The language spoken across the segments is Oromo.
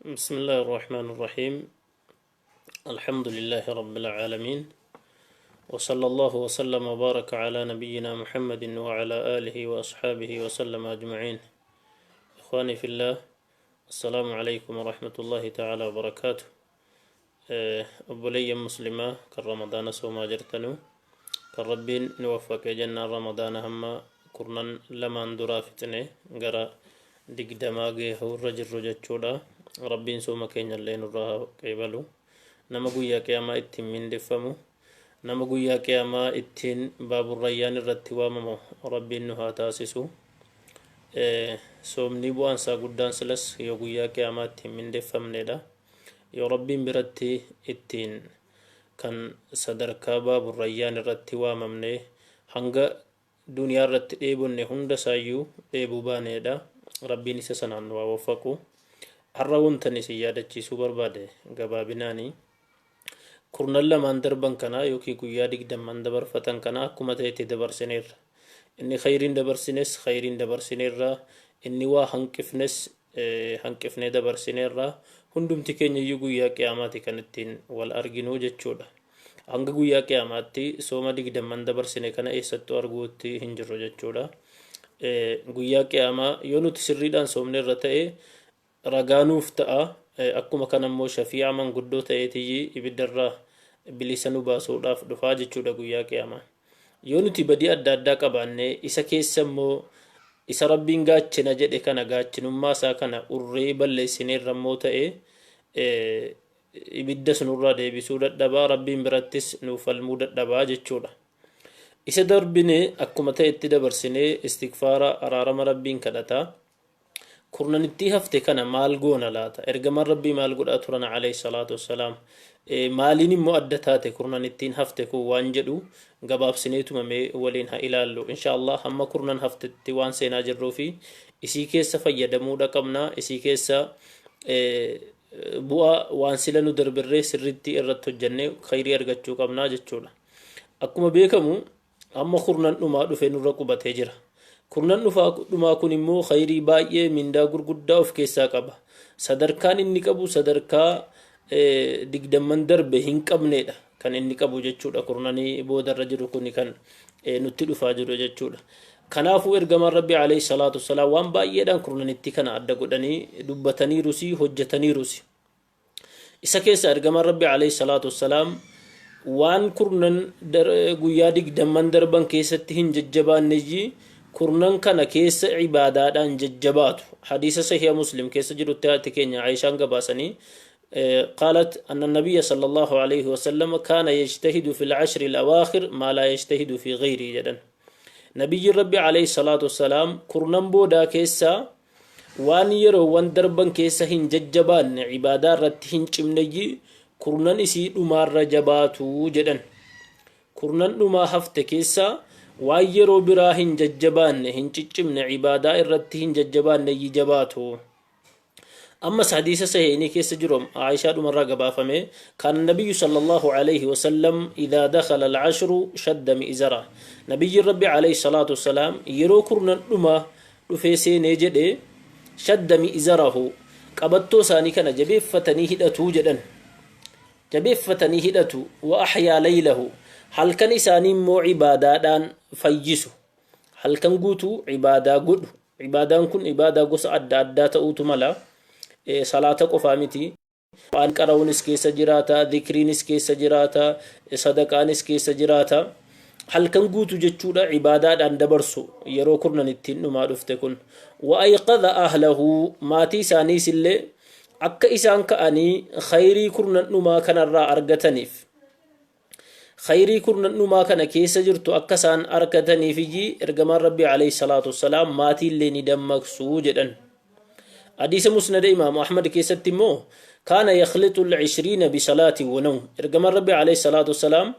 بسم الله الرحمن الرحيم. الحمد لله رب العالمين، وصلى الله وسلم وبارك على نبينا محمد وعلى آله وأصحابه وسلم أجمعين. إخواني في الله، السلام عليكم ورحمة الله تعالى وبركاته. Obboleeyyan muslimaa kan Ramadaana soomaa jirtanu, kan Rabbiin nu waffaqee jennaan Ramadaana hamma kurnan lamaan duraa fixne gara 20 geehuu irra jirru jechuudha. Rabbiin sooma keenya illee nurraa haa qeebalu. Nama guyyaa qiyaamaa ittiin mindeffamu, nama guyyaa qiyaamaa ittiin baaburrayyaan irratti waamamu Rabbiin nu haa taasisu. Soomni bu'aan isaa guddaan silas yoo guyyaa qiyaamaa ittiin mindeffamnedha. Yoo Rabbiin biratti ittiin kan sadarkaa baaburrayyaan irratti waamamne, hanga duniyaa irratti dheebonne hunda isaayyuu dheebuu baaneedha. Rabbiin isa sanaan nu haa waffaqu. Har'a wantan isin yaadachiisuu barbaade gabaabinaani, kurnan lamaan darban kana yookiin guyyaa 20n dabarfatan kana akkuma ta'etti dabarsineerra. Inni khayriin dabarsines khayriin dabarsineerra, inni waa hanqifnes hanqifnee dabarsineerra. Hundumti keenya iyyuu guyyaa qiyaamaati kan ittiin wal arginu jechuudha. Hanga guyyaa qiyaamaatti sooma 20n dabarsine kana eessattuu arguutti hin jirru jechuudha. Guyyaa qiyaamaa yoo nuti sirriidhaan soomne irra ta'e ragaa nuuf ta'a. Akkuma kana immoo shafii'a manguddoo ta'eetiyyi ibiddarraa bilisa nu baasuudhaaf dhufaa jechuudha guyyaa qiyaamaa. Yoo nuti badii adda addaa qabaanne, isa keessa immoo isa Rabbiin gaachina jedhe kana, gaachinummaa isaa kana urree balleessineerra immoo ta'e, ibidda sunurraa deebisuu dadhabaa, Rabbiin birattis nuuf falmuu dadhabaa jechuudha. Isa darbine akkuma ta'etti dabarsinee istigfaara, araarama Rabbiin kadhataa, kurnanittii hafte kana maal goona laata? Ergamaan Rabbii maal godhaa turan alayhi salaatu wassalaam? Maaliin immoo adda taate kurnanittiin hafte kun waan jedhu gabaabsinee tumamee waliin haa ilaallu. Insha Allah hamma kurnan haftetti waan seenaa jirruu fi isii keessa fayyadamuudha qabna. Isii keessa bu'aa waan sila nu darbirree sirriitti irratti hojjennee khayrii argachuu qabna jechuudha. Akkuma beekamu amma kurnan dhumaa dhufee nurra qubatee jira. Kurnan dhumaa kun immoo khayrii baay'ee, mindaa gurguddaa of keessaa qaba. Sadarkaan inni qabu sadarkaa 20n darbe hin qabneedha kan inni qabu jechuudha. Kurnanii boodarra jiru kuni kan nutti dhufaa jiru jechuudha. Kanaafuu ergamaan Rabbii alayhi salaatu wassalaam waan baay'eedhaan kurnanitti kana adda godhanii dubbataniirusi, hojjetaniirusi. Isa keessa ergamaan Rabbi alayhi salaatu wassalaam waan kurnan guyyaa 20n darban keessatti hin jajjabaanneyyi kurnan kana keessa ibaadaadhaan jajjabaatu. Hadiisa Sahiha Muslim keessa jirutti haati keenya Aayishaan gabaasanii, قالت أن النبي صلى الله عليه وسلم كان يجتهد في العشر الأواخر ما لا يجتهد في غيره jedhan. نبي ربي عليه الصلاة والسلام kurnan boodaa keessa waan yeroowwan darban keessa hin jajjabaanne, ibaadaa irratti hin cimneyyi, kurnan isii dhumaarra jabaatu jedhan. Kurnan dhumaa hafte keessa waan yeroo biraa hin jajjabaanne, hin ciccimne, ibaadaa irratti hin jajjabaanneyyi jabaatu. Ammas hadiisa sahiinii keessa jiru Aayishaa dhumarraa gabaafame, كان النبي صلى الله عليه وسلم إذا دخل العشر شد مئزره. نبي ربي عليه الصلاة والسلام yeroo kurnan dhumaa dhufee seenee jedhe, شد مئزره, qabattoo isaanii kana jabeeffatanii hidhatuu jedhan, jabeeffatanii hidhatu. وأحيا ليله, halkan isaanii immoo ibaadaadhaan fayyisu, halkan guutuu ibaadaa godhu. Ibaadaan kun ibaadaa gosa adda addaa ta'uutu mala, salaata qofaa miti. Qur'aan qara'uunis keessa jiraata, zikriinis keessa jiraata, sadaqaanis keessa jiraata. Halkan guutuu jechuudha ibaadaadhaan dabarsu yeroo kurnan ittiin dhumaa dhufte kun. وأيقظ أهله, maatii isaaniis illee akka isaan ka'anii khayrii kurnan dhumaa kanarraa argataniif, khayrii kurnan dhumaa kana keessa jirtu akka isaan argataniifiyyi, ergamaan Rabbii alayhi salaatu wassalaam maatiillee ni dammaqsuu jedhan. Hadiisa Musnada Imaamu Ahmad keessatti immoo, كان يخلط العشرين بصلاة ونوم. Ergamaan Rabbii alayhi salaatu wassalaam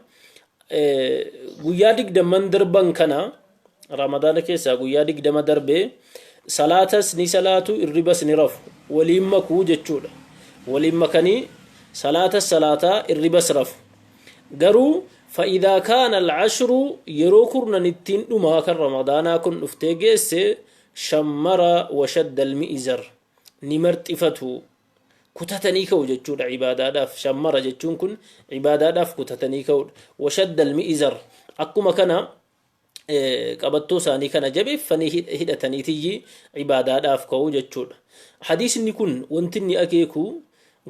guyyaa 20n darban kana, Ramadaana keessaa guyyaa 20 darbee, salaatas ni salaatu, irribas ni rafu, waliin makuu jechuudha. Waliin makanii salaatas salaataa, irribas rafu. Garuu فإذا كان العشر, yeroo kurnan ittiin dhumaa kan Ramadaanaa kun dhuftee geesse, شمر وشد المئزر, ni marxifatu. Kutatanii ka'u jechuudha ibaadaadhaaf. Shammara jechuun kun ibaadaadhaaf kutatanii ka'uudha. Washadda almi'izar, akkuma kana qabattoo isaanii kana jabeeffanii hidhataniitiyyi ibaadaadhaaf ka'u jechuudha. Hadiisni kun wanti inni akeeku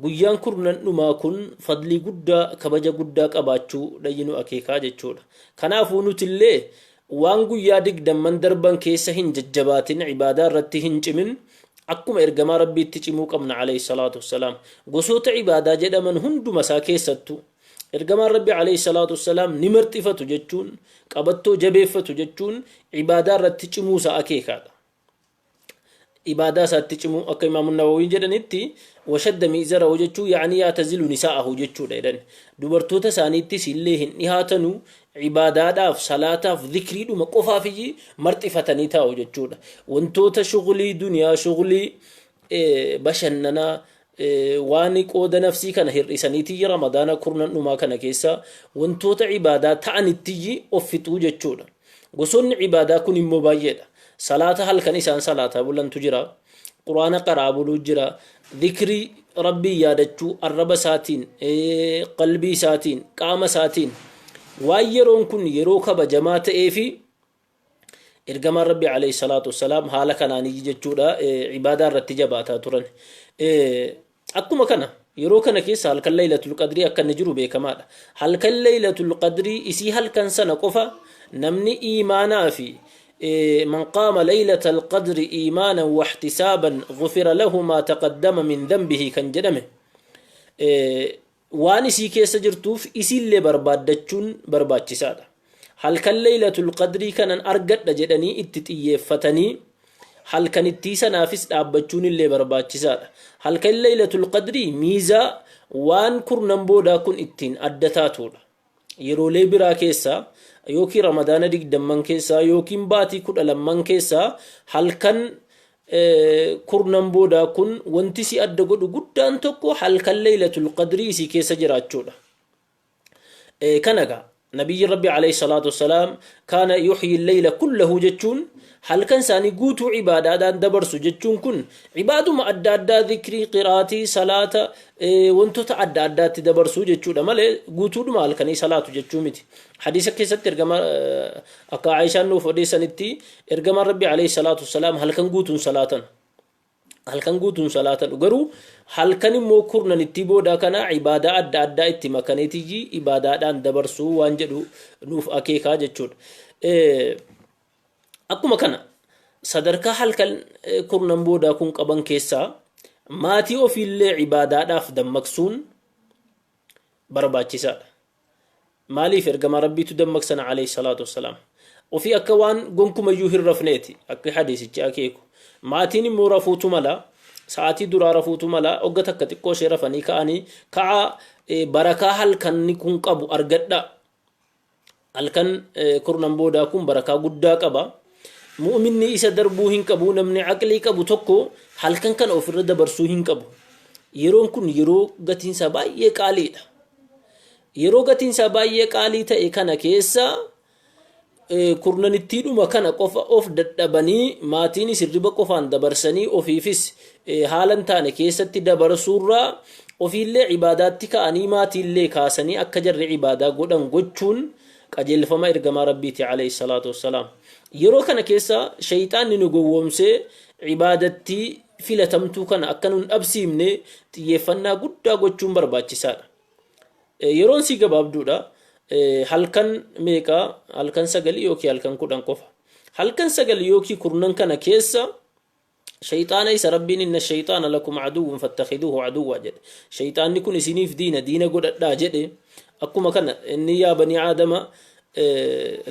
guyyaan kurnan dhumaa kun fadlii guddaa, kabaja guddaa qabaachuu dhayyinu akeekaa jechuudha. Kanaafuu nutillee waan guyyaa 20n darban keessa hin jajjabaatin, ibaadaa irratti hin cimin, akkuma ergamaa Rabbiitti cimuu qabna alayhi salaatu wassalaam. Gosoota ibaadaa jedhaman hunduma isaa keessattu ergamaan Rabbi alayhi salaatu wassalaam ni marxifatu jechuun, qabattoo jabeeffatu jechuun ibaadaa irratti cimuu isaa akeekaadha. Ibaadaa isaatti cimuu akka Imaamu Nawawiin jedhanitti washadda mi'zarahu jechuun yaa'anii yaatazilu nisaa'ahu jechuudha jedhan. Dubartoota isaaniittis illee hin dhihaatanu, ibaadaadhaaf, salaataaf, zikriidhuma qofaafiyyi marxifatanii taa'u jechuudha. Wantoota shughulii duniyaa, shughulii bashannanaa, waan qooda nafsii kana hir'isaniitiyyi Ramadaana kurnan dhumaa kana keessa wantoota ibaadaa ta'anittiyyi of fixuu jechuudha. Gosoonni ibaadaa kun immoo baay'eedha. Salaata halkan isaan salaataa bulantu jira. Quraana qaraa buluu jira. Dhikrii Rabbii yaadachuu arraba isaatiin, qalbii isaatiin, qaama isaatiin. Waan yeroon kun yeroo kabajamaa ta'ee fi ergamaan Rabbii alayhi salaatu wassalaam haala kanaanii jechuudha ibaadaa irratti jabaataa turan. Akkuma kana yeroo kana keessa halkan Laylatul Qadrii akka inni jiru beekamaadha. Halkan Laylatul Qadrii isii halkan sana qofa namni iimaanaa fi man qaama Laylatal Qadri iimaanan wahtisaaban ghufira lahu maa taqaddama min dhanbihi kan jedhame waan isii keessa jirtuuf isiillee barbaaddachuun barbaachisaadha. Halkan Laylatul Qadrii kanan argadha jedhanii itti xiyyeeffatanii halkanittii sanaafis dhaabbachuun illee barbaachisaadha. Halkan Laylatul Qadrii miizaa waan kurnan boodaa kun ittiin adda taatudha. Yeroolee biraa keessaa yookiin Ramadaana 20n keessaa yookiin baatii 12n keessaa halkan kurnan boodaa kun wanti si adda godhu guddaan tokko halkan Laylatul Qadrii isii keessa jiraachuudha. Kana egaa nabiyyi Rabbi alayhi salaatu wassalaam kaana yuhyi leyla kullahu jechuun halkan isaanii guutuu ibaadaadhaan dabarsu jechuun kun ibaaduma adda addaa, dhikrii, qiraatii, salaata, wantoota adda addaatti dabarsuu jechuudha malee guutuudhuma halkanii salaatu jechuu miti. Hadiisa keessatti ergama akka Aayishaan nuuf odeessanitti ergamaan Rabbi alayhi salaatu wassalaam halkan guutuun salaatan. Halkan guutuun salaatan, garuu halkan immoo kurnanittii boodaa kana ibaadaa adda addaa itti makaneetiyyi ibaadaadhaan dabarsuu waan jedhu nuuf akeekaa jechuudha. Akkuma kana sadarkaa halkan kurnan boodaa kun qaban keessaa maatii ofiillee ibaadaadhaaf dammaqsuun barbaachisaadha. Maaliif ergamaa Rabbiitu dammaqsana alayhi salaatu wassalaam. Ofii akka waan gonkumayyuu hin rafneeti akka hadiisichi akeeku. Maatiin immoo rafuutu mala, sa'aatii duraa rafuutu mala, ogga takka xiqqoo ishee rafanii ka'anii ka'aa, barakaa halkanni kun qabu argadhaa. Halkan kurnan boodaa kun barakaa guddaa qaba. Mu'minni isa darbuu hin qabu, namni aqlii qabu tokko halkan kana ofirra dabarsuu hin qabu. Yeroon kun yeroo gatiinsaa baay'ee qaaliidha. Yeroo gatiinsaa baay'ee qaalii ta'e kana keessa kurnanittiidhuma kana qofa of dadhabanii maatiinis hirriba qofaan dabarsanii ofiifis haala hin taane keessatti dabarsuurraa ofiillee ibaadaatti ka'anii maatiillee kaasanii akka jarri ibaadaa godhan gochuun qajeelfama ergamaa Rabbiiti alayhi salaatu wassalaam. Yeroo kana keessa shayxaanni nu gowwoomsee ibaadattii filatamtuu kana akka nun dhabsiifne xiyyeeffannaa guddaa gochuun barbaachisaadha. Yeroon sii gabaabduudha. Halkan meeqa? Halkan 9 yookiin halkan 10 qofa. Halkan 9 yookiin kurnan kana keessa shayxaana isa Rabbiin inna shayxaana lakum aduwwun fattakhiduuhu aduwwaa jedhe. Shayxaanni kun isiniif diina, diina godhadhaa jedhe. Akkuma kana inni yaa banii aadama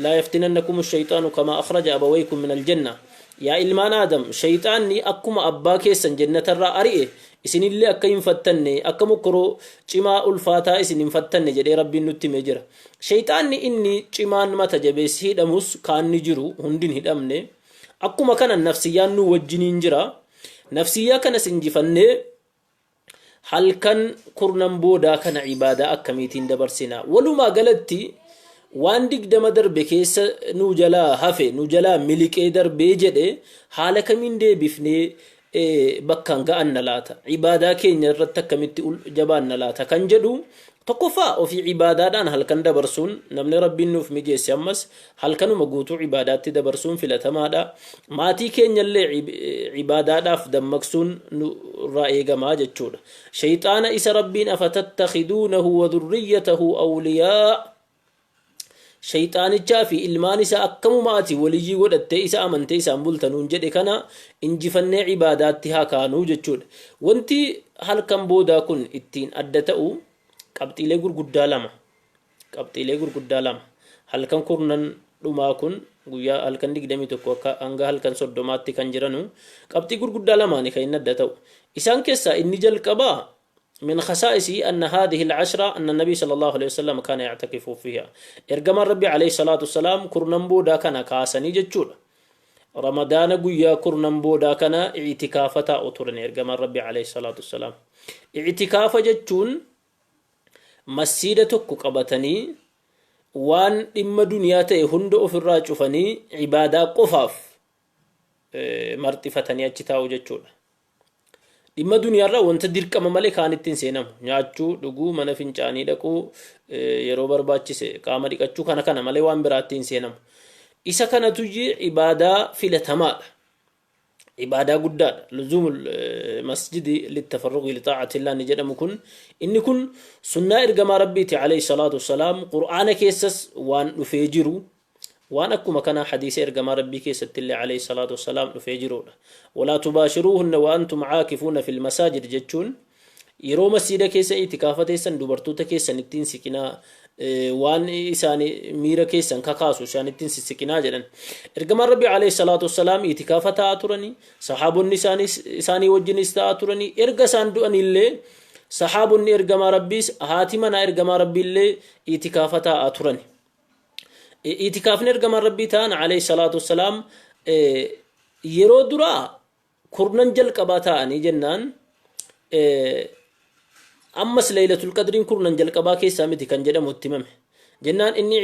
laa yaftinannakum shayxaanu kamaa akhraja abawaykum min aljanna. Yaa ilmaan Aadam, shayxaanni akkuma abbaa keessan jennatarraa ari'e isinillee akka hin fattanne, akka mokkoroo cimaa ulfaataa isin hin fattanne jedhee Rabbiin nutti himee jira. Shayxaanni inni cimaan mata jabeessi hidhamus kaanni jiru hundi hin hidhamne. Akkuma kana nafsiyyaan nu wajjiniin jira. Nafsiyyaa kanas injifannee halkan kurnan boodaa kana ibaadaa akkamiitiin dabarsina? Walumaa galatti waan 20 darbe keessa nu jalaa hafe, nu jalaa miliqee darbee jedhe haala kamiin deebifnee Bakkaan ga'anna laata? Ibaadaa keenya irratti akkamitti jabaanna laata kan jedhu, tokkoffaa ofii ibaadaadhaan halkan dabarsuun, namni Rabbiin nuuf mijeesse ammas halkanuma guutuu ibaadaatti dabarsuun filatamaadha. Maatii keenyallee ibaadaadhaaf dammaqsuun nurraa eegamaa jechuudha. Shayxaana isa Rabbiin afatattakhiduunahu wa dhurriyyatahu awliyaa, shayxaanichaa fi ilmaan isaa akkamuma ati waliyyii godhattee isa amantee isaan bultanuun jedhe kana injifannee ibaadaatti haa kaanuu jechuudha. Wanti halkan boodaa kun ittiin adda ta'u qabxiilee gurguddaa lama. Qabxiilee gurguddaa lama. Halkan kurnan dhumaa kun guyyaa halkan 21 akka hanga halkan 30tti kan jiranu qabxii gurguddaa lamaani kan inni adda ta'u. Isaan keessaa inni jalqabaa, من خصائصه أن هذه العشرة أن النبي صلى الله عليه وسلم كان يعتكف فيها. Ergamaan Rabbi عليه الصلاة والسلام kurnan boodaa kana kaasanii jechuudha. Ramadaana guyyaa kurnan boodaa kana i'tikaafa taa'u turan ergamaan Rabbi عليه الصلاة والسلام. I'tikaafa jechuun masjiida tokko qabatanii waan dhimma duniyaa ta'e hunda ofirraa cufanii ibaadaa qofaaf marxifatanii achi taa'u jechuudha. Dhimma duniyaarraa wanta dirqama malee kaan ittiin seenamu, nyaachuu, dhuguu, mana fincaanii dhaquu, yeroo barbaachise qaama dhiqachuu, kana kana malee waan biraatti hin seenamu. Isa kanatu ibaadaa filatamaadha. Ibaadaa guddaadha. لزوم المسجد للتفرغ لطاعة الله ni jedhamu kun, inni kun sunnaa ergamaa Rabbiiti عليه الصلاة والسلام. Qur'aana keessas waan dhufee jiru, waan akkuma kana hadiisa ergamaa Rabbii keessatti illee عليه الصلاة والسلام dhufee jirudha. ولا تباشروهن وأنتم عاكفون في المساجد jechuun yeroo masjiida keessa itikaafa teessan dubartoota keessan ittiin siqinaa, waan isaan miira keessan kakaasu isaan ittiin sissiqinaa jedhan. Ergamaan Rabbii عليه الصلاة والسلام itikaafa taa'aa turanii, sahaabonni isaanii wajjinis taa'aa turanii, erga isaan du'anillee sahaabonni ergamaa Rabbiis, haati manaa ergamaa Rabbiillee itikaafa taa'aa turani. Itikaafni ergamaan Rabbii ta'an عليه الصلاة والسلام yeroo duraa kurnan jalqabaa ta'anii jennaan, ammas Laylatul Qadriin kurnan jalqabaa keessaa miti kan jedhamu itti himame. Jennaan inni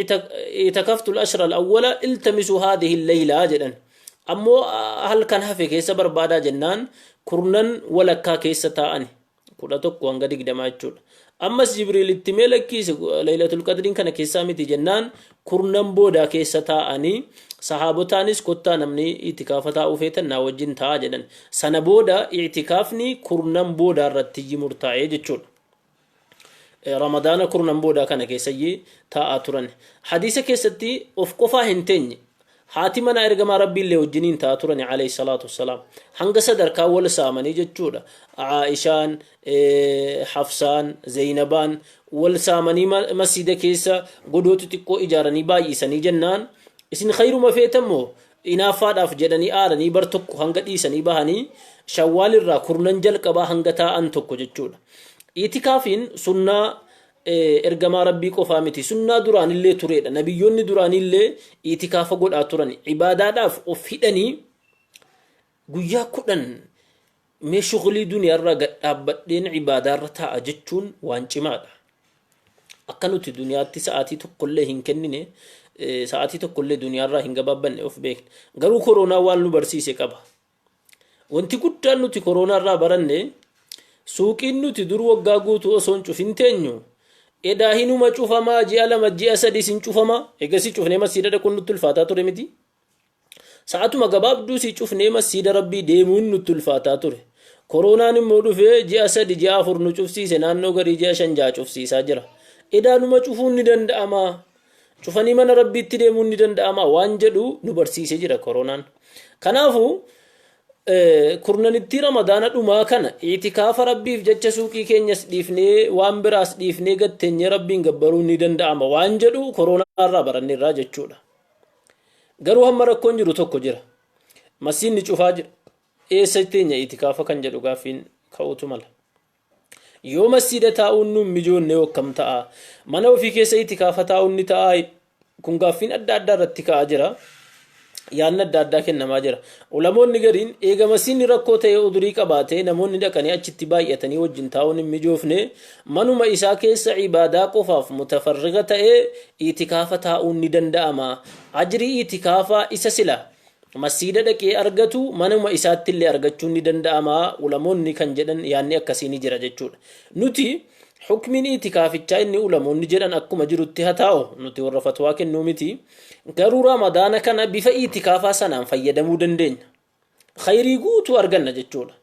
اعتكفت العشر الأول التمسوا هذه الليلة jedhan. Ammoo halkan hafe keessa barbaadaa jennaan kurnan walakkaa keessa taa'ani. 11 hanga 20 jechuudha. Ammas Jibriil itti mee lakkiise, Laylatul Qadriin kana keessaa miti jennaan kurnan boodaa keessa taa'anii, sahaabotaanis kottaa, namni itikaafa taa'uu feetan naa wajjin taa'a jedhan. Sana booda itikaafni kurnan boodaa irratti murtaa'ee jechuudha. Ramadaana kurnan boodaa kana keessayyee taa'aa turan. Hadiisa keessatti of qofaa hin teenye, haati manaa ergamaa Rabbiillee wajjiniin taa'aa turan عليه الصلاة والسلام. Hanga sadarkaa wal saamanii jechuudha. Aishaan, Hafsaan, Zeynabaan wal saamanii masjida keessa godoo xixiqqoo ijaaranii baay'isanii jennaan, isin khayruma feetammoo inaaffaadhaaf jedhanii aaranii bar tokko hanga dhiisanii bahanii Shawwaal irraa kurnan jalqabaa hanga taa'an tokko jechuudha. Itikaafiin sunnaa ergamaa Rabbii qofaa miti, sunnaa duraanillee turedha. Nabiyyoonni duraanillee itikaafa godhaa turan. Ibaadaadhaaf of hidhanii guyyaa 10 mee shughulii duniyaarraa gad dhaabbadheen ibaadaarra taa'a jechuun waan cimaadha. Akka nuti duniyaatti sa'aatii tokkollee hin kennine, sa'aatii tokkollee duniyaarraa hin gabaabbanne of beekna. Garuu koronaa waan nu barsiise qaba. Wanti guddaan nuti koronaarraa baranne, suuqiin nuti dur waggaa guutuu osoo hin cufin teenyu edaa hinuma cufamaa, ji'a 2, ji'a 3 sin cufamaa. Egasii cufnee masjiida dhaquun nutti ulfaataa ture miti. Sa'atuma gabaabduu si cufnee masjiida Rabbii deemuun nutti ulfaataa ture. Koronaan immoo dhufee ji'a 3, ji'a 4 nu cufsiise, naannoo garii ji'a 5, 6 cufsiisaa jira. Edaanuma cufuun ni danda'ama. Cufanii mana Rabbiitti deemuun ni danda'ama waan jedhu nu barsiisee jira koronaan. Kanaafuu kurnanitti Ramadaana dhumaa kana itikaafa Rabbiif jecha suuqii keenyas dhiifnee, waan biraas dhiifnee gatteenyee Rabbiin gabbaruun ni danda'ama waan jedhu koronaarraa baranneerraa jechuudha. Garuu hamma rakkoon jiru tokko jira. Masjiidni cufaa jira. Eessa teenya itikaafa kan jedhu gaaffiin ka'uutu mala. Yoo masjiida taa'uun nuun mijoonne akkam ta'a? Mana ofii keessa itikaafa taa'uun ni ta'a? Kun gaaffiin adda addaa irratti ka'aa jira. Yaadni adda addaa kennamaa jira. Ulamoonni gariin eega masjiidni rakkoo ta'e udurii qabaatee namoonni dhaqanii achitti baay'atanii wajjin taa'uun hin mijoofne, manuma isaa keessa ibaadaa qofaaf mutafarriga ta'ee itikaafa taa'uun ni danda'ama. Ajrii itikaafaa isa sila Masjiida dhaqee argatu manuma isaatti illee argachuun ni danda'ama ulamoonni kan jedhan yaanni akkasii ni jira jechuudha. Nuti hukmiin itikaafichaa inni ulamoonni jedhan akkuma jirutti haa taa'u, nuti warra fatwaa kennuu miti. Garuu Ramadaana kana bifa itikaafaa sanaan fayyadamuu dandeenya. Khayrii guutuu arganna jechuudha.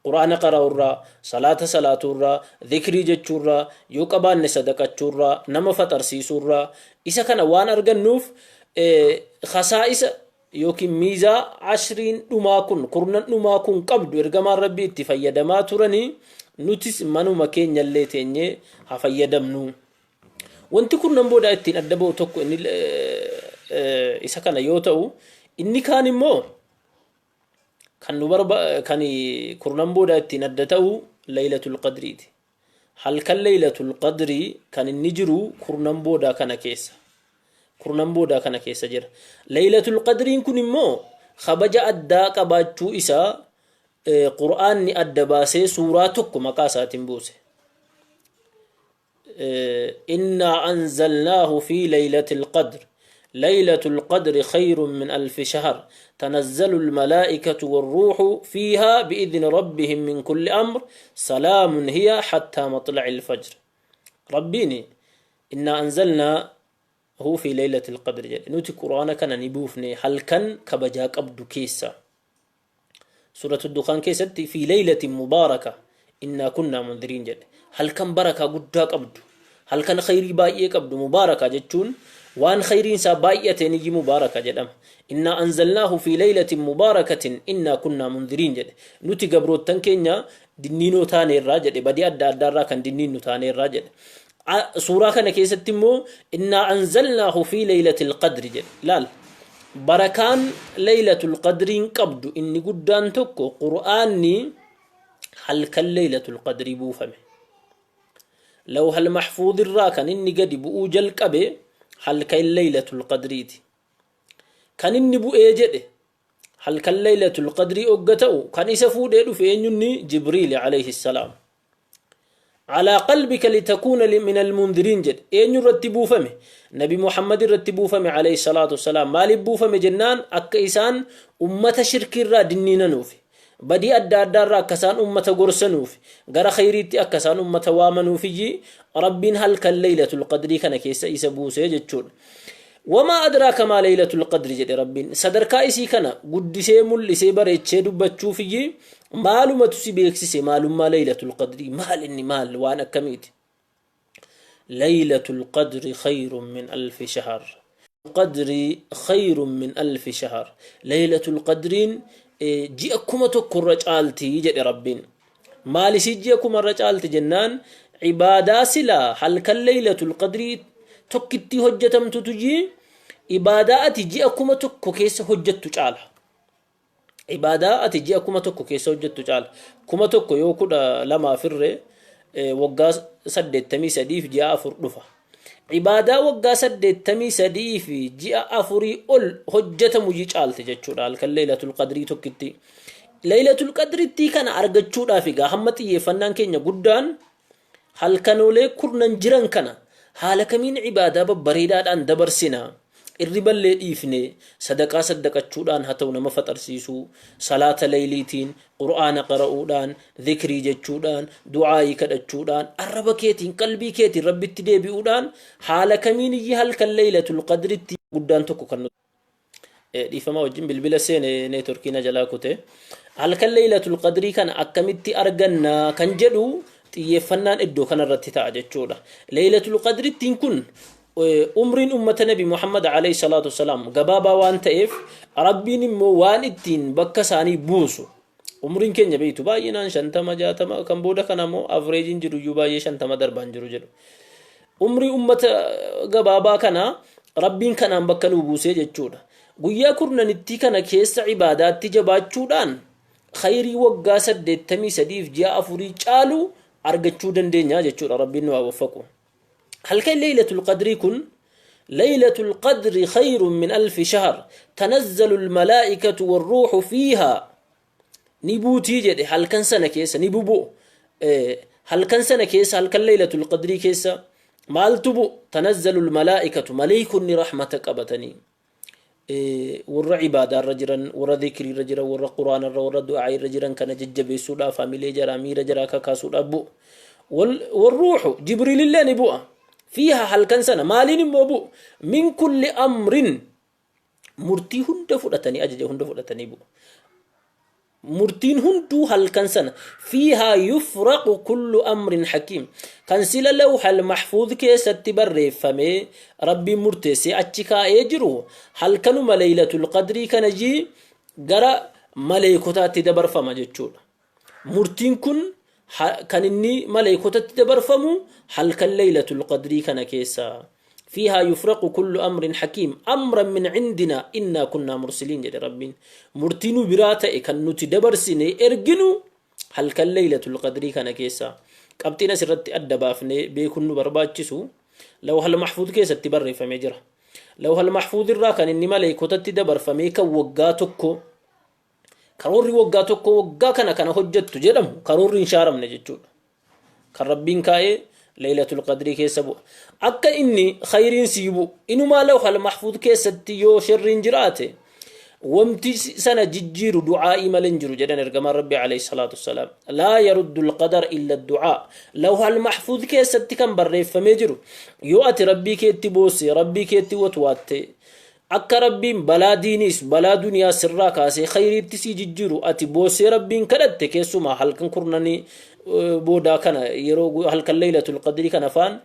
Quraana qara'urraa, salaata salaatuurraa, dhikrii jechuurraa, yoo qabaanne sadaqachuurraa, nama faxarsiisuurraa isa kana waan argannuuf, khasaa'isa yookiin miizaa ashriin dhumaa kun, kurnan dhumaa kun qabdu ergamaan Rabbii itti fayyadamaa turanii, nutis manuma keenyallee teenyee haa fayyadamnu. Wanti kurnan boodaa ittiin adda ba'u tokko inni isa kana yoo ta'u, inni kaan immoo kan nu barba kan kurnan boodaa ittiin adda ta'u Laylatul Qadriiti. Halkan Laylatul Qadrii kan inni jiru kurnan boodaa kana keessa. Kurnan boodaa kana keessa jira. Laylatul Qadriin kun immoo kabaja addaa qabaachuu isaa Qur'aanni adda baasee suuraa tokko maqaa isaatiin buuse. إنا أنزلناه في ليلة القدر، ليلة القدر خير من ألف شهر، تنزل الملائكة والروح فيها بإذن ربهم من كل أمر، سلام هي حتى مطلع الفجر. ربيني إنا أنزلناه في ليلة القدر jedhe. Nuti Quraana kana ni buufne halkan kabajaa qabdu keessa. Suuratu Dukhaan keessatti في ليلة مباركة إنا كنا منذرين jedhe. Halkan barakaa guddaa qabdu, halkan khayrii baay'ee qabdu. مباركة jechuun waan khayriin isaa baay'ateen iyyi مباركة jedhama. إنا أنزلناه في ليلة مباركة إنا كنا منذرين jedhe. Nuti gabroottan keenya dinniinoo taaneerraa jedhe, badii adda addaarraa kan dinniinnu taaneerraa jedhe. Suuraa kana keessatti immoo إنا أنزلناه في ليلة القدر jedhe. Laal, barakaan Laylatul Qadriin qabdu inni guddaan tokko Qur'aanni halkan Laylatul Qadrii buufame. Lawhal Maxfuud irraa kan inni gadi bu'uu jalqabe halkan Laylatul Qadriiti. Kan inni bu'ee jedhe halkan Laylatul Qadrii ogga ta'u, kan isa fuudhee dhufe eenyunni? Jibriil عليه السلام. على قلبك لتكون من المنذرين jedhe. Eenyu irratti buufame? Nabi Muhammad irratti buufame عليه الصلاة والسلام. Maaliif buufame jennaan, akka isaan ummata shirkiirraa dinniinanuufi, badii adda addaarraa akka isaan ummata gorsanuufi, gara khayriitti akka isaan ummata waamanuufiyyi Rabbiin halkan Laylatul Qadrii kana keessa isa buusee jechuudha. وما أدراك ما ليلة القدر jedhe Rabbiin. Sadarkaa isii kana guddisee mul'isee bareechee dubbachuufiyyi, maalumatu si beeksise maalummaa Laylatul Qadrii? Maal inni? Maal waan akkamiiti? ليلة القدر خير من ألف شهر، القدر خير من ألف شهر. ليلة القدر ji'a 1000 irra caalti jedhe Rabbiin. Maal isii ji'a 1000 irra caalti jennaan, ibaadaa silaa halkan Laylatul Qadrii tokkittii hojjetamtutu jii ibaadaa ati ji'a 1000 keessa hojjettu caala. Ibaadaa ati ji'a 1000 keessa hojjettu caala. 1000 yoo 12 firre, waggaa 83f ji'a 4 dhufa. Ibaadaa waggaa 83 fi ji'a 4 ol hojjetamu yi caalte jechuudha halkan Laylatul Qadrii tokkitti. Laylatul Qadrittii kana argachuudhaaf egaa hamma xiyyeeffannaan keenya guddaan halkanoolee kurnan jiran kana haala kamiin ibaadaa babbareedaadhaan dabarsina? Irriballee dhiifne sadaqaa saddaqachuudhaan haa ta'u, nama faxarsiisuu, salaata layliitiin, Qur'aana qara'uudhaan, dhikrii jechuudhaan, du'aayii kadhachuudhaan, arraba keetiin, qalbii keetiin Rabbitti deebi'uudhaan haala kamiin iyyi halkan Laylatul Qadritti guddaan tokko kan dhiifama wajjin bilbila seene neetworkii na jalaa kute. Halkan Laylatul Qadrii kana akkamitti arganna kan jedhu xiyyeeffannaan iddoo kanarratti ta'a jechuudha. Laylatul Qadrittiin kun, umriin ummata Nabi Muhammad عليه الصلاة والسلام gabaabaa waan ta'eef, Rabbiin immoo waan ittiin bakka isaanii buusu, umriin keenya beektu baay'inaan 50, 60, kan booda kana immoo averageiin jiru iyyuu baay'ee 50 darbaan jiru jedhu. Umrii ummata gabaabaa kana Rabbiin kanaan bakka nuu buusee jechuudha. Guyyaa kurnanittii kana keessa ibaadaatti jabaachuudhaan khayrii waggaa 83f ji'a 4 caalu argachuu dandeenya jechuudha. Rabbiin nu haa waffaqu. Halkan Laylatul Qadrii kun, ليلة القدر خير من ألف شهر، تنزل الملائكة والروح فيها، ni buutii jedhe. Halkan sana keessa ni bubu. Halkan sana keessa, halkan Laylatul Qadrii keessa maaltu bu? تنزل الملائكة, maleeykonni rahmata qabatanii Warra ibaadaarra jiran, warra dhikriirra jiran, warra quraanarra, warra du'aairra jiran kana jajjabeessuudhaaf, hamilee jaraa, miira jaraa kakaasuudhaaf bu'u. Warruuxu Jibriilillee ni bu'a. Fiiha halkan sana maaliin immoo bu'u? Min kulli amrin, murtii hunda fudhatanii, ajaja hunda fudhatanii bu'u. Murtiin hunduu halkan sana fiihaa yufraqu kullu amrin hakiim, kan sila lawhal mahfuuz keessatti barreeffamee Rabbiin murteessee achi kaa'ee jiru halkanuma Laylatul Qadrii kana jii gara maleeykotaatti dabarfama jechuudha. Murtiin kun kan inni maleeykotatti dabarfamu halkan Laylatul Qadrii kana keessa. Fiihaa yufraqu kullu amrin hakiim amran min cindinaa innaa kunnaa mursiliin jedhe Rabbiin. Murtii nu biraa ta'e kan nuti dabarsine erginu halkan Laylatul Qadrii kana keessa. Qabxiin asirratti adda baafnee beekuun nu barbaachisu, Lawhal Mahfuuz keessatti barreeffamee jira. Lawhal Mahfuuz irraa kan inni maleeykotatti dabarfamee kan waggaa tokko, karoorri waggaa tokko, waggaa kana kana hojjettu jedhamu, karoorri hin shaaramne jechuudha. Kan Rabbiin kaa'ee Laylatul Qadrii keessa bu'a. Akka inni khayriin sii bu'u, inumaa Lawhal Mahfuuz keessatti yoo sharriin jiraate, wanti sana jijjiiru du'aa'ii malee hin jiru jedhan ergamaan Rabbii alayhi salaatu wassalaam. Laa yaruddu alqadar illa du'aa. Lawhal Mahfuuz keessatti kan barreeffamee jiru, yoo ati Rabbii keetti boosse, Rabbii keetti watwaatte, akka Rabbiin balaa diiniis balaa duniyaas sirraa kaasee khayriitti sii jijjiiru ati boossee Rabbiin kadhatte, keessumaa halkan kurnanii boodaa kana, yeroo halkan Laylatul Qadrii kana faan,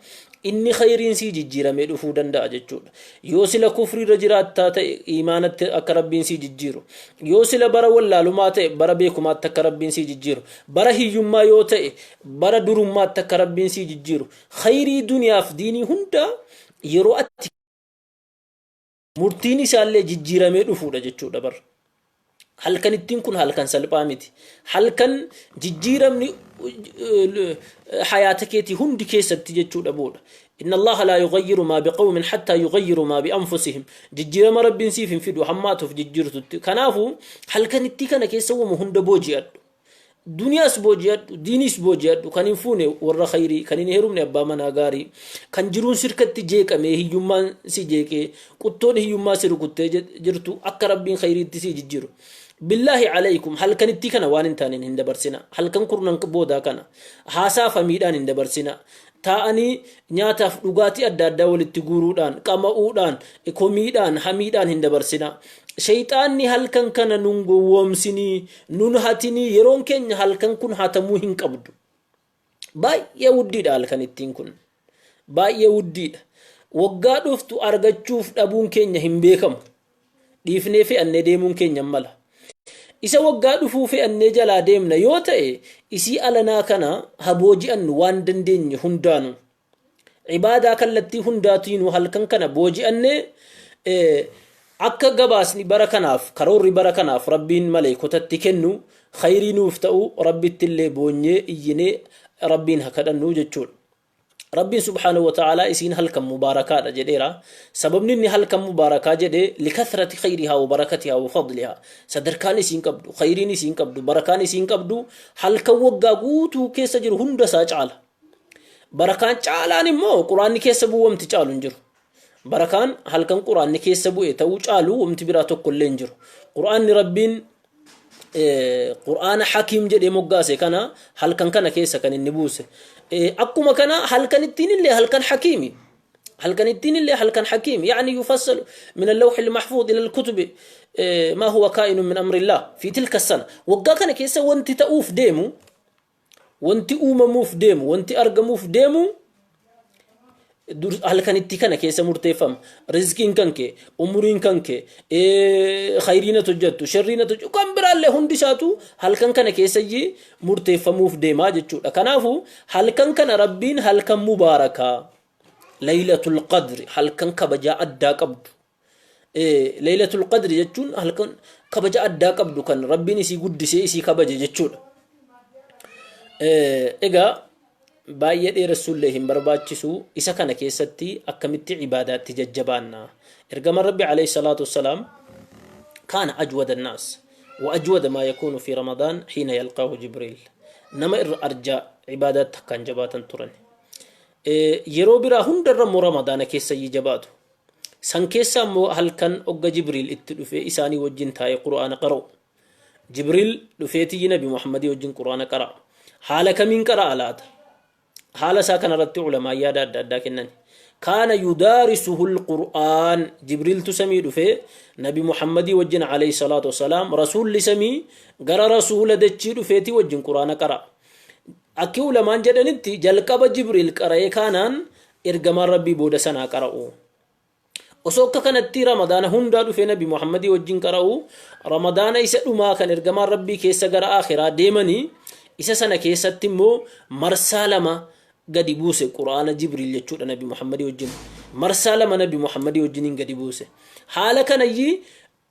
inni khayriin sii jijjiiramee dhufuu danda'a jechuudha. Yoo sila kufriirra jiraattaa ta'e, iimaanatti akka Rabbiin sii jijjiiru. Yoo sila bara wallaalumaa ta'e, bara beekumaatti akka Rabbiin sii jijjiiru. Bara hiyyummaa yoo ta'e, bara durummaatti akka Rabbiin sii jijjiiru. Khayrii duniyaaf diinii hundaa yeroo ati murtiin isaallee jijjiiramee dhufuudha jechuudha bar. Halkan ittiin kun halkan salphaa miti. Halkan jijjiiramni hayaata keetii hundi keessatti jechuudha booda. Inna Allaha laa yughayyiru maa biqawmin hattaa yughayyiru maa bi'anfusihim. Jijjiirama Rabbiin siif hin fidu hamma ati of jijjiirtutti. Kanaafuu halkan ittii kana keessa wama hunda booji'adhu. Duniyaas booji'adhu, diiniis booji'adhu. Kan hin fuune warra khayrii, kan hin heerumne abbaa manaa gaarii, kan jiruun sirkatti jeeqamee, hiyyummaan si jeeqee, quttoon hiyyummaa si rukuttee jirtu akka Rabbiin khayriitti si jijjiiru. Billaahi alaykum, halkanittii kana waan hin taaneen hin dabarsina. Halkan kurnan boodaa kana haasaa famiidhaan hin dabarsina. Taa'anii nyaataaf dhugaatii adda addaa walitti guuruudhaan, qama'uudhaan, komiidhaan, hamiidhaan hin dabarsina. Shayxaanni halkan kana nun gowwoomsinii, nun hatinii. Yeroon keenya halkan kun hatamuu hin qabdu. Baay'ee wuddiidha halkan ittiin kun. Baay'ee wuddiidha. Waggaa dhuftu argachuuf dhabuun keenya hin beekamu. Dhiifnee fe'annee deemuun keenya hin mala. Isa waggaa dhufuu fe'annee jalaa deemna yoo ta'e, isii alanaa kana ha booji'annu waan dandeenye hundaanu. Ibaadaa kallattii hundaatiinuu halkan kana booji'annee, akka gabaasni bara kanaaf, karoorri bara kanaaf Rabbiin maleeykotatti kennu khayrii nuuf ta'u, Rabbitti illee boonyee iyyinee Rabbiin ha kadhannu jechuudha. Rabbiin subhaanahu wa ta'aalaa isiin halkan mubaarakaadha jedheera. Sababni inni halkan mubaarakaa jedhe likathrati khayrihaa wa barakatihaa wa fadlihaa. Sadarkaan isiin qabdu, khayriin isiin qabdu, barakaan isiin qabdu halkan waggaa guutuu keessa jiru hunda isaa caala. Barakaan caalaan immoo Quraanni keessa bu'u wamti caalu hin jiru. Barakaan halkan Quraanni keessa bu'e ta'uu caalu wamti biraa tokko illee hin jiru. Quraanni Rabbiin Qur'aana Hakiim jedhee moggaase kana halkan kana keessa kan inni buuse. Akkuma kana halkan ittiin illee halkan Hakiimi. Halkan ittiin illee halkan Hakiim. Yaani yufassalu min al-lawhi al-mahfuuz ila al-kutubi ma huwa kaa'inun min amrillah fi tilka sana. Waggaa kana keessa wanti ta'uuf deemu, wanti uumamuuf deemu, wanti argamuuf deemu halkanitti kana keessa murteeffama. Rizqiin kan kee, umuriin kan kee, khayriin ati hojjettu, sharriin ati hojjettu, kan biraallee hundi isaatu halkan kana keessayyii murteeffamuuf deemaa jechuudha. Kanaafuu halkan kana Rabbiin halkan mubaarakaa, Laylatul Qadri, halkan kabajaa addaa qabdu. Laylatul Qadri jechuun halkan kabaja addaa qabdu kan Rabbiin isii guddisee isii kabaje jechuudha. Egaa baay'ee dheeressuullee hin barbaachisu. Isa kana keessatti akkamitti ibaadaatti jajjabaanna? Ergamaan Rabbi alayhi salaatu wassalaam kaana ajwada annaas wa ajwada maa yakuunu fi Ramadaan hiina yalqaahu Jibriil. Nama irra arjaa ibaadaatti akkaan jabaatan turan. Yeroo biraa hundarra immoo Ramadaana keessa jabaatu. San keessa ammoo halkan ogga Jibriil itti dhufee isaanii wajjin taa'ee Qur'aana qara'u. Jibriil dhufeetiyyi Nabi Muhammadii wajjin Qur'aana qara'a. Haala kamiin qara'a laata? Haala isaa kanarratti ulamaan yaada adda addaa kennan. Kaana yudaarisuhu alqur'aan, Jibriiltu samii dhufee Nabi Muhammadii wajjin alayhi salaatu wassalaam, rasuulli samii gara rasuula dachii dhufeetii wajjin Qur'aana qara'a. Akki ulamaan jedhanitti jalqaba Jibriil qara'ee kaanaan ergamaan Rabbii booda sanaa qara'u. Osoo akka kanatti Ramadaana hundaa dhufee Nabi Muhammadii wajjin qara'u, Ramadaana isa dhumaa kan ergamaan Rabbii keessa gara akhiraa deemanii isa sana keessatti immoo marsaa lama gadi buuse Qur'aana Jibriil jechuudha Nabi Muhammadii wajjin. Marsaa lama Nabi Muhammadii wajjiniin gadi buuse. Haala kanayyii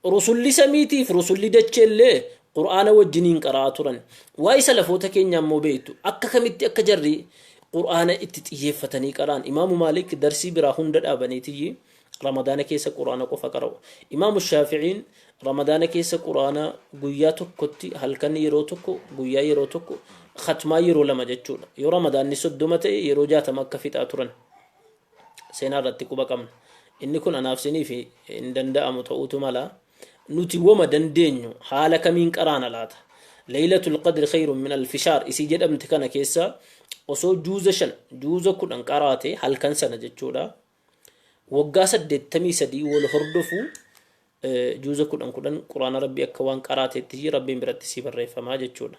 Rusulli samiitiif rusulli dacheellee Qur'aana wajjiniin qara'aa turan. Waa'ee salafoota keenyaa immoo beektu akka kamitti akka jarri Qur'aana itti xiyyeeffatanii qara'an. Imaamu Maalik darsii biraa hunda dhaabaniitiyyi Ramadaana keessa Qur'aana qofa qara'u. Imaamu Shaafi'iin Ramadaana keessa Qur'aana guyyaa tokkotti halkan yeroo tokko, guyyaa yeroo tokko, khatmaa yeroo lama jechuudha. Yoo Ramadaanni 30 ta'e yeroo 60 akka fixaa turan. Seenaa irratti quba qabna. Inni kun anaaf siniif hin danda'amu ta'uutu mala. Nuti woma dandeenyu haala kamiin qaraana laata? Laylatul Qadri khayrun min alfi shahr isii jedhamte kana keessa osoo juuza 5, juuza 10 qaraate halkan sana jechuudha. Waggaa 83 wal hordofu juuza 10 10 Quraana Rabbii akka waan qaraateetti Rabbiin biratti sii barreeffamaa jechuudha.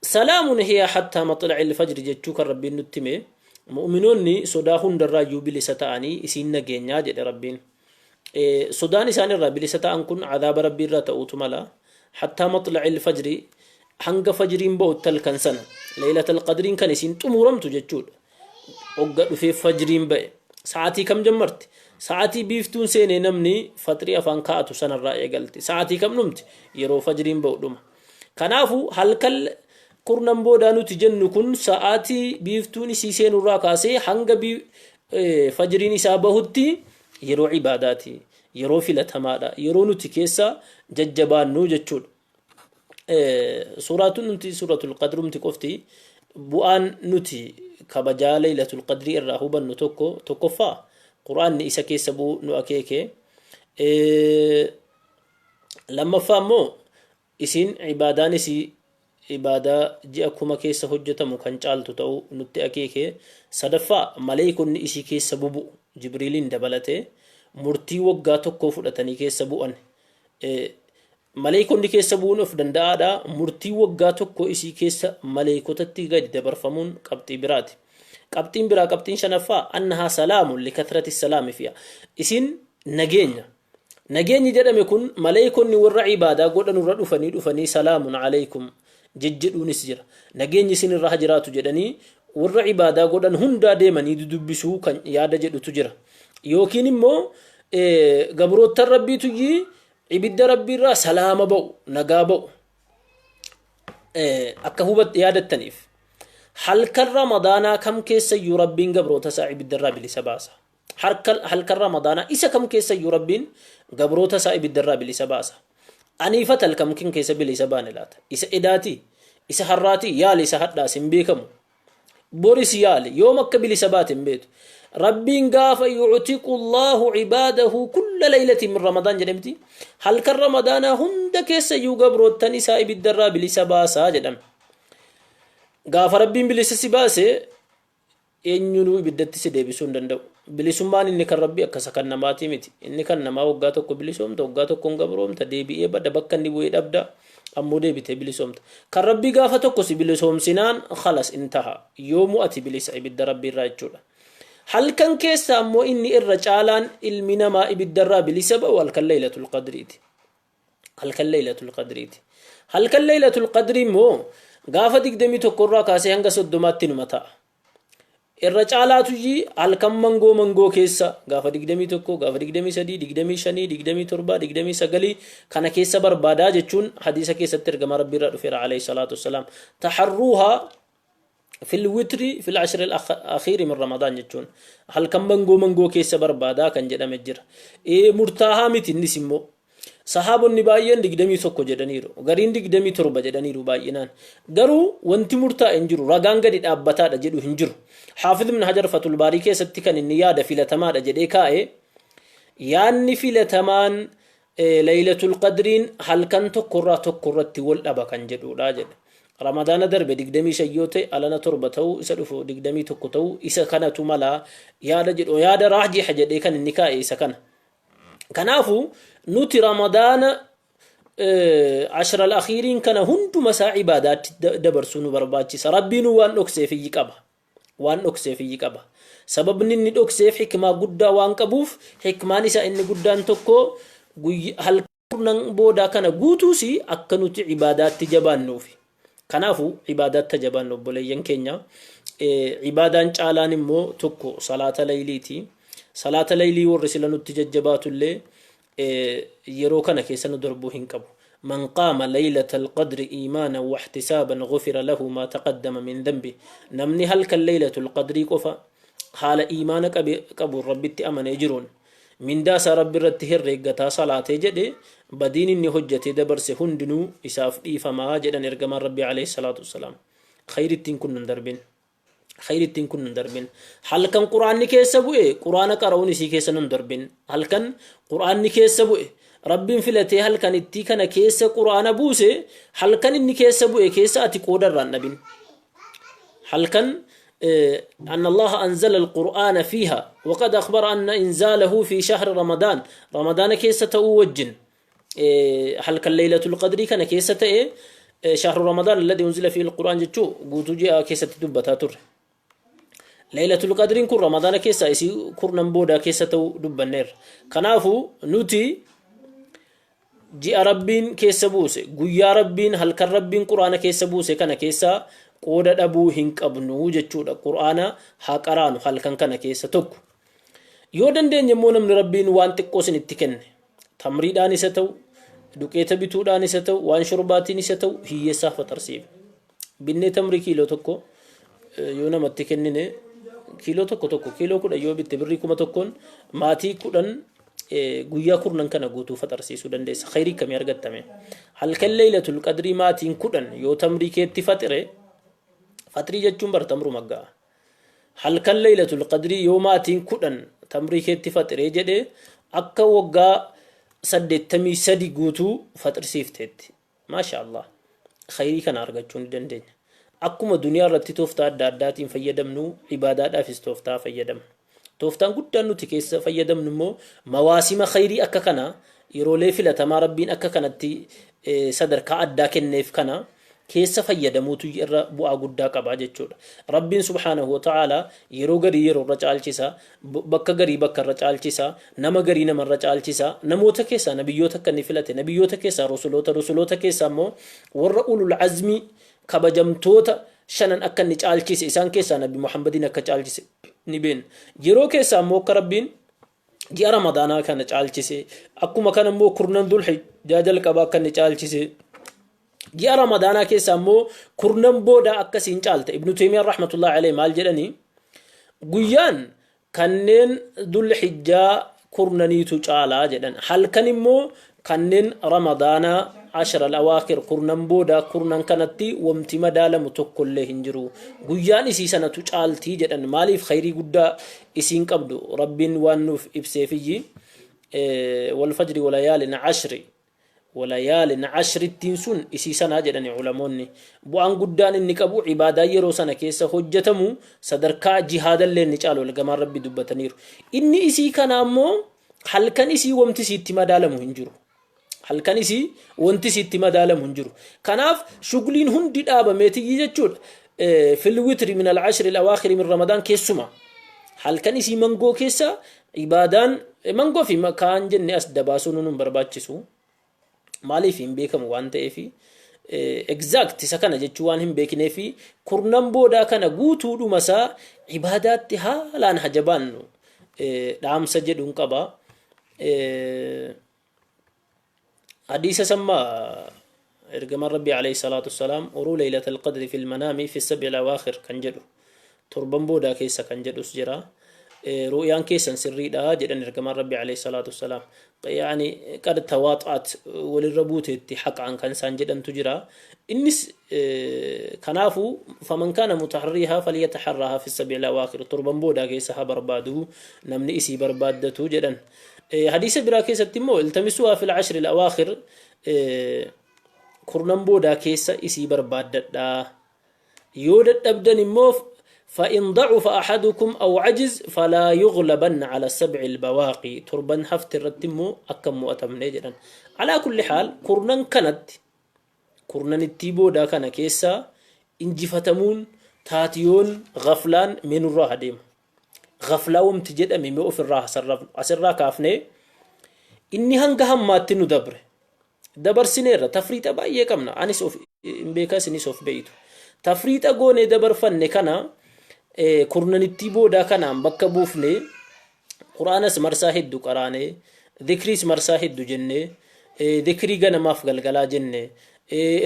Salaamun hiya hattaa maxla'il fajri jechuu kan Rabbiin nutti hime, mu'uminoonni sodaa hundarraa iyyuu bilisa ta'anii isiin nageenyaa jedhe Rabbiin. Sodaan isaan irraa bilisa ta'an kun cadaaba Rabbii irraa ta'uutu mala. Hattaa maxla'il fajri, hanga fajriin ba'utti halkan sana Laylatal Qadriin kan isiin xumuramtu jechuudha. Hogga dhufee fajriin ba'e sa'aatii kam jammarti? Sa'aatii biiftuun seenee namni faxrii afaan kaa'atu sanarraa eegalti. Sa'aatii kam dhumti? Yeroo fajriin ba'u dhuma. Kanaafu halkan kurnan boodaa nuti jennu kun sa'aatii biiftuun isii seenurraa kaasee hanga fajriin isaa bahutti yeroo ibaadaati. Yeroo filatamaadha. Yeroo nuti keessa jajjabaannu jechuudha. Suuraatun nuti suuratul qadrumti qofti bu'aan nuti kabajaa Laylatul Qadrii irraa hubannu tokko tokkoffaa Qur'aanni isa keessa bu'uu nu akeeke. Lammaffaa immoo isiin ibaadaan isii ibaadaa ji'a kuma keessa hojjetamu kan caaltu ta'uu nutti akeeke. Sadaffaa maleeykonni isii keessa bubu'u, Jibriiliin dabalatee murtii waggaa tokkoo fudhatanii keessa bu'an. Maleeykonni keessa bu'uun of danda'aadha. Murtii waggaa tokkoo isii keessa maleeykotatti gadi dabarfamuun qabxii biraati. Qabxiin biraa qabxiin shanaffaa annahaa salaamun likathrati salaami fiha. Isiin nageenya. Nageenyi jedhame kun maleeykonni warra ibaadaa godhanurra dhufanii dhufanii salaamun aleykum jejjedhuunis jira. Nageenyi isin irra ha jiraatu jedhanii warra ibaadaa godhan hundaa deemanii dudubbisuu kan yaada jedhutu jira. Yookiin immoo gabroottan Rabbiituyyii ibidda Rabbiirraa salaama ba'u, nagaa ba'u. Akka hubat yaadattaniif halkan Ramadaanaa kam keessayyuu Rabbiin gabroota isaa ibiddarraa bilisa baasa. Halkan Ramadaanaa isa kam keessayyuu Rabbiin gabroota isaa ibiddarraa bilisa baasa. Aniifat halkan kam keessa bilisa baane laata? Isa edaatii? Isa harraatii? Yaali, isa hadhaas hin beekamu. Boris yaali, yoom akka bilisa baate hin beektu. Rabbiin gaafa yuctiqu Allaahu cibaadahu kulla laylatin min Ramadaan jedhe miti. Halkan Ramadaanaa hunda keessayyuu gabroottan isaa ibiddarraa bilisa baasaa jedhame. Gaafa Rabbiin bilisa si baase eenyunuu ibiddatti si deebisuu hin danda'u. Bilisummaan inni kan Rabbii akka isa kan namaatii miti. Inni kan namaa waggaa tokko bilisoomta, waggaa tokkoon gabroomta, deebi'ee bada, bakka inni bu'ee dhabda, ammoo deebitee bilisoomta. Kan Rabbii gaafa tokko si bilisoomsinaan khalas intaha. Yoomuu ati bilisa ibidda Rabbii irraa jechuudha. Halkan keessa ammoo inni irra caalaan ilmi namaa ibiddarraa bilisa ba'u halkan Laylatul Qadriiti. Halkan Laylatul Qadriiti. Halkan Laylatul Qadrii immoo gaafa 21 irraa kaasee hanga 30tti numa ta'a. Irra caalaatuyyi halkan mangoo mangoo keessa gaafa 21, gaafa 23, 25, 27, 29 kana keessa barbaadaa jechuun hadiisa keessatti ergamaa Rabbii irraa dhufeera alayhi salaatu wassalaam. Taharruuhaa fil witri fil ashri al-akhiiri min Ramadaan jechuun halkan mangoo mangoo keessa barbaadaa kan jedhame jira. Murtaahaa miti innis immoo. Sahaabonni baay'een 21 jedhaniiru. Gariin 27 jedhaniiru baay'inaan. Garuu wanti murtaa'e hin jiru. Ragaan gadi dhaabbataadha jedhu hin jiru. Haafiz Ibn Hajar Fatul Baarii keessatti kan inni yaada filatamaadha jedhee kaa'e Yaanni filatamaan Laylatul Qadriin halkan tokkorraa tokkorratti wal dhaba kan jedhudha jedhe. Ramadaana darbe 25 yoo ta'e, alana 7 ta'uu, isa dhufu 21 ta'uu, isa kanatu malaa yaada jedhu, yaada raajiha jedhee kan inni kaa'e isa kana. Kanaafuu nuti Ramadaana ashra al-akhiiriin kana hunduma isaa ibaadaatti dabarsuu nu barbaachisa. Rabbiin waan dhokseef iyyi qaba. Waan dhokseef iyyi qaba. Sababni inni dhokseef hikmaa guddaa waan qabuuf, hikmaan isaa inni guddaan tokko halkan kurnan boodaa kana guutuus akka nuti ibaadaatti jabaannuufi. Kanaafuu ibaadaatti jabaannu, obboleeyyan keenya. Ibaadaan caalaan immoo tokko salaata layliiti. Salaata laylii warri sila nutti jajjabaatullee yeroo kana keessa nu darbuu hin qabu. من قام ليلة القدر إيمانا واحتسابا غفر له ما تقدم من ذنبه. Namni halkan ليلة القدر qofa haala iimaana qabu, Rabbitti amanee jiruun, mindaa isaa Rabbi irratti herreeggataa salaatee jedhe, badiin inni hojjetee dabarse hundinuu isaaf dhiifamaa jedhan ergamaan Rabbi عليه الصلاة والسلام. Khayrittiin kun nun darbin. Khayrittiin kun nun darbin. Halkan Quraanni keessa bu'e Quraana qara'uun isii keessa nun darbin. Halkan Quraanni keessa bu'e, Rabbiin filatee halkan ittii kana keessa Quraana buuse, halkan inni keessa bu'e keessa ati qooda irraan dhabin. Halkan أن الله أنزل القرآن فيها، وقد أخبر أن إنزاله في شهر رمضان، رمضان keessa ta'uu wajjin halkan ليلة القدر kana keessa ta'e, شهر رمضان الذي أنزل فيه القرآن jechuu guutuu ji'a keessatti dubbataa turre. ليلة القدر kun Ramadaana keessa isii kurnan boodaa keessa ta'uu dubbanneerra. Kanaafuu nuti ji'a Rabbiin keessa buuse, guyyaa Rabbiin, halkan Rabbiin Quraana keessa buuse kana keessa qooda dhabuu hin qabnu jechuudha. Quraana haa qaraanu halkan kana keessa tokko. Yoo dandeenye immoo, namni Rabbiin waan xiqqoo isinitti kenne, tamriidhaan isa ta'u, duqeeta bituudhaan isa ta'u, waan shorbaatiin isa ta'u, hiyyeessaaf faxarsiifne. Binnee tamrii kiiloo 1 yoo namatti kennine, kiiloo tokko tokko kiiloo 10 yoo bitte, birrii 1000n maatii 10 guyyaa kurnan kana guutuu faxarsiisuu dandeessa. Khayrii kamii argattame? Halkan Laylatul Qadrii maatiin 10 yoo tamrii keetti faxire, faxrii jechuun bar tamruma ga'a. Halkan Laylatul Qadrii yoo maatiin 10 tamrii keetti faxiree jedhee, akka waggaa 83 guutuu faxirsiifteetti. Maasha Allah. Khayrii kana argachuu ni dandeenya. Akkuma duniyaa irratti tooftaa adda addaatiin fayyadamnu, ibaadaadhaafis tooftaa fayyadamnu. Tooftaan guddaan nuti keessa fayyadamnu immoo mawaasima khayrii akka kana, yeroolee filatamaa Rabbiin akka kanatti sadarkaa addaa kenneef kana keessa fayyadamuutu irra bu'aa guddaa qaba jechuudha. Rabbiin سبحانه وتعالى yeroo garii yeroo irra caalchisa, bakka garii bakka irra caalchisa, nama garii nama irra caalchisa. Namoota keessaa nabiyyoota akka inni filate, nabiyyoota keessaa rusuloota, rusuloota keessaa immoo warra ulul azmii kabajamtoota shanan akka inni caalchise, isaan keessaa Nabi Muhammadiin akka caalchise ni beekna. Yeroo keessaa immoo akka Rabbiin ji'a Ramadaanaa kana caalchise, akkuma kana immoo kurnan Dulhijjaa jalqabaa akka inni caalchise, ji'a Ramadaanaa keessaa immoo kurnan booda akkasiin caalte. Ibnu Teemiyaan رحمة الله عليه maal jedhanii? Guyyaan kanneen Dulhijjaa kurnaniitu caalaa jedhan, halkan immoo kanneen Ramadaanaa عشر الأواخر, kurnan booda kurnan kanatti wamti madaalamu tokkollee hin jiru, guyyaan isii sanatu caaltii jedhan. Maaliif? Khayrii guddaa isiin qabdu Rabbiin waan nuuf ibseefiyyi. والفجر وليال عشر, وليال عشر ittiin sun isii sanaa jedhani culamoonni. Bu'aan guddaan inni qabu, ibaadaa yeroo sana keessa hojjetamu sadarkaa jihaadallee inni caalu ergamaan Rabbi dubbataniiru. Inni isii kana ammoo halkan isii wamti isiitti madaalamu hin jiru. Halkan isii wanti isiitti madaalamu hin jiru. Kanaaf shugliin hundi dhaabameetiyyi jechuudha. في الوتر من العشر الأواخر من رمضان, keessuma halkan isii mangoo keessa ibaadaan mangoo fi kaan jenne as dabaasuun nun barbaachisu. Maaliif? Hin beekamu waan ta'eef, exact isa kana jechuu waan hin beeknee fi kurnan boodaa kana guutuudhuma isaa ibaadaatti haalaan hajabaannu dhaamsa jedhuun qaba. Hadiisa sammaa ergamaan Rabbii عليه الصلاة والسلام أروا ليلة القدر في المنام في السبع الأواخر kan jedhu, torban boodaa keessa kan jedhus jira. Ru'yaan keessan sirriidha jedhan ergamaan Rabbii عليه الصلاة والسلام. يعني قد تواطأت, walirra buuteetti haqaan kan isaan jedhantu jira. Innis kanaafuu فمن كان متحريها فليتحرها في السبع الأواخر, torban boodaa keessa haa barbaadu namni isii barbaaddatu jedhan. Hadiisa biraa keessatti immoo iltamisuhaa fil ashri al-awaakhir, kurnan boodaa keessa isii barbaaddadhaa. Yoo dadhabdan immoo فإن ضعف أحدكم أو عجز فلا يغلبن على السبع البواقي، تربن هفت الرتمو أكم مؤتم نجدا. على كل حال كرنن كانت كرنن التيبو دا كان كيسا انجفتمون تاتيون غفلان من الراحة ديم غفلاوم تجد أمي مو في الراحة سرف أسرا كافني إني هنگهم ما تنو دبر دبر سنيرة تفريط باية كمنا أني سوف بيكا سني سوف بيتو تفريط أغوني دبر فن كنا kurnanitti boodaa kanaan bakka buufne qur'aanas marsaa hedduu qaraane, dhikriis marsaa hedduu jenne, dhikrii ganamaaf galgalaa jenne,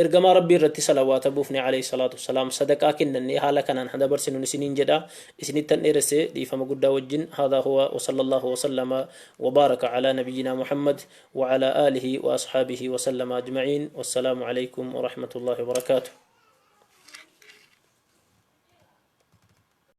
ergamaa rabbii irratti salawaata buufne alayhi salaatu wassalaam, sadaqaa kennanne, haala kanaan dabarsinuun isiniin jedha. Isinittan dheeresse, dhiifama guddaa wajjin. Haadaa huwa وصلى الله وسلم وبارك على نبينا محمد وعلى آله وأصحابه وسلم أجمعين، والسلام عليكم ورحمة الله وبركاته.